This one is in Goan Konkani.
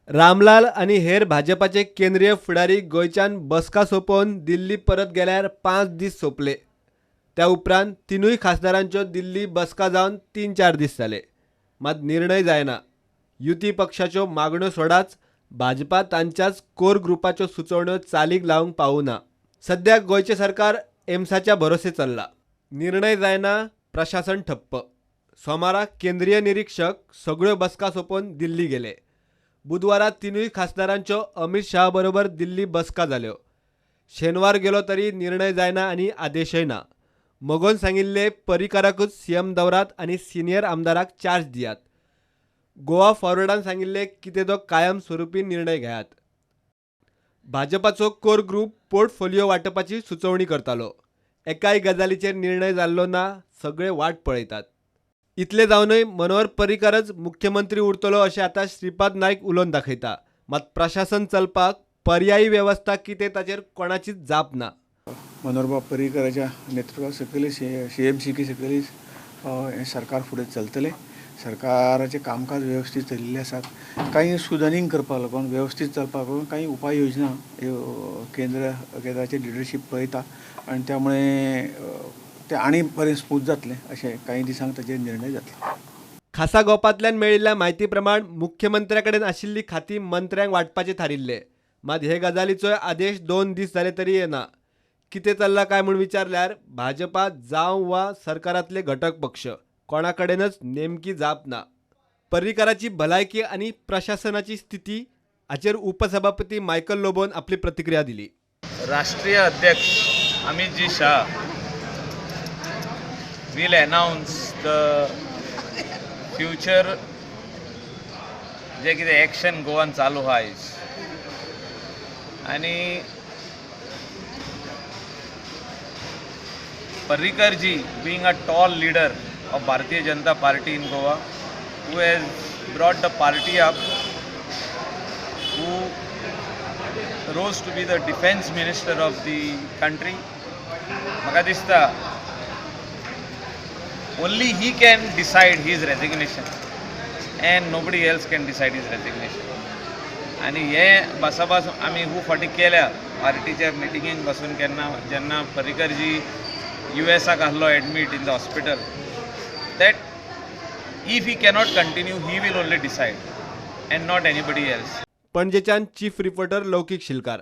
रामलाल आनी हेर भाजपाचे केंद्रीय फुडारी गोंयच्यान बसका सोंपोवन दिल्ली परत गेल्यार 5 दीस सोंपले. त्या उपरांत तिनूय खासदारांच्यो दिल्ली बसका जावन 3-4 दीस जाले, मात निर्णय जायना. युती पक्षाच्यो मागण्यो सोडाच, भाजपा तांच्याच कोर ग्रुपाच्यो सुचोवण्यो चालीक लावंक पावना. सद्या गोंयचें सरकार एम्साच्या भरोसे चल्ला. निर्णय जायना, प्रशासन ठप्प. सोमारा केंद्रीय निरीक्षक सगळ्यो बसका सोंपोवन दिल्ली गेले. बुधवारा तिनूय खासदारांच्यो अमित शाह बरोबर दिल्ली बसका जाल्यो. शेनवार गेलो तरी निर्णय जायना आनी आदेशय ना. मगोन सांगिल्ले पर्रीकाराकूच सीएम दवरात आनी सिनियर आमदाराक चार्ज दियात. गोवा फॉरवर्डान सांगिल्ले कितें तो कायम स्वरुपी निर्णय घेयात. भाजपाचो कोर ग्रुप पोर्टफोलिओ वांटपाची सुचोवणी करतालो. एकाय गजालीचेर निर्णय जाल्लो ना, सगळे वाट पळयतात. इतले जावनय मनोहर पर्रीकारच मुख्यमंत्री उरतलो अशें आतां श्रीपाद नायक उलोवन दाखयता. मात प्रशासन चलपाक पर्यायी वेवस्था कितें ताचेर कोणाचीच जाप ना. मनोहरबाब पर्रीकराच्या नेतृत्वात सकयली सीएमसी सकयली हें सरकार फुडें चलतलें. सरकाराचें कामकाज वेवस्थीत चलिल्लें आसात. कांय सुधारणींग करपाक लागून वेवस्थीत चलपाक लागून कांय उपाय योजना ह्यो केंद्राचें लिडरशीप पळयता आनी त्यामुळे ते आनी बरें स्मूथ जातलें अशें कांय दिसांक ताचेर निर्णय जातले. खासा गोपांतल्यान मेळिल्ल्या म्हायती प्रमाण मुख्यमंत्र्या कडेन आशिल्ली खाती मंत्र्यांक वांटपाचें थारिल्लें. मात हे गजालीचोय आदेश 2 दीस जाले तरी येना. कितें चल्लां काय म्हूण विचारल्यार भाजपा जावं वा सरकारांतले घटक पक्ष कोणाकडेनच नेमकी जाप ना. पर्रीकाराची भलायकी आनी प्रशासनाची स्थिती हाचेर उपसभापती मायकल लोबोन आपली प्रतिक्रिया दिली. राष्ट्रीय अध्यक्ष Amitji Shah will announce the future जे कितें एक्शन गोवान चालू आहा आयज आनी Parrikarji being a tall leader of Bharatiya Janata Party in Goa, who has brought the party up, who rose to be the defense minister of the country, म्हाका दिसता only he can decide his resignation and nobody else can decide his resignation. आनी हे भासाभास आमी खूब फावटी केल्या पार्टीच्या मिटिंगेक बसून. केन्ना जेन्ना पर्रीकरजी युएसाक आहलो admit in the hospital, that if he cannot continue, he will only decide and not anybody else. पणजेच्यान chief reporter Laukik Shilkar.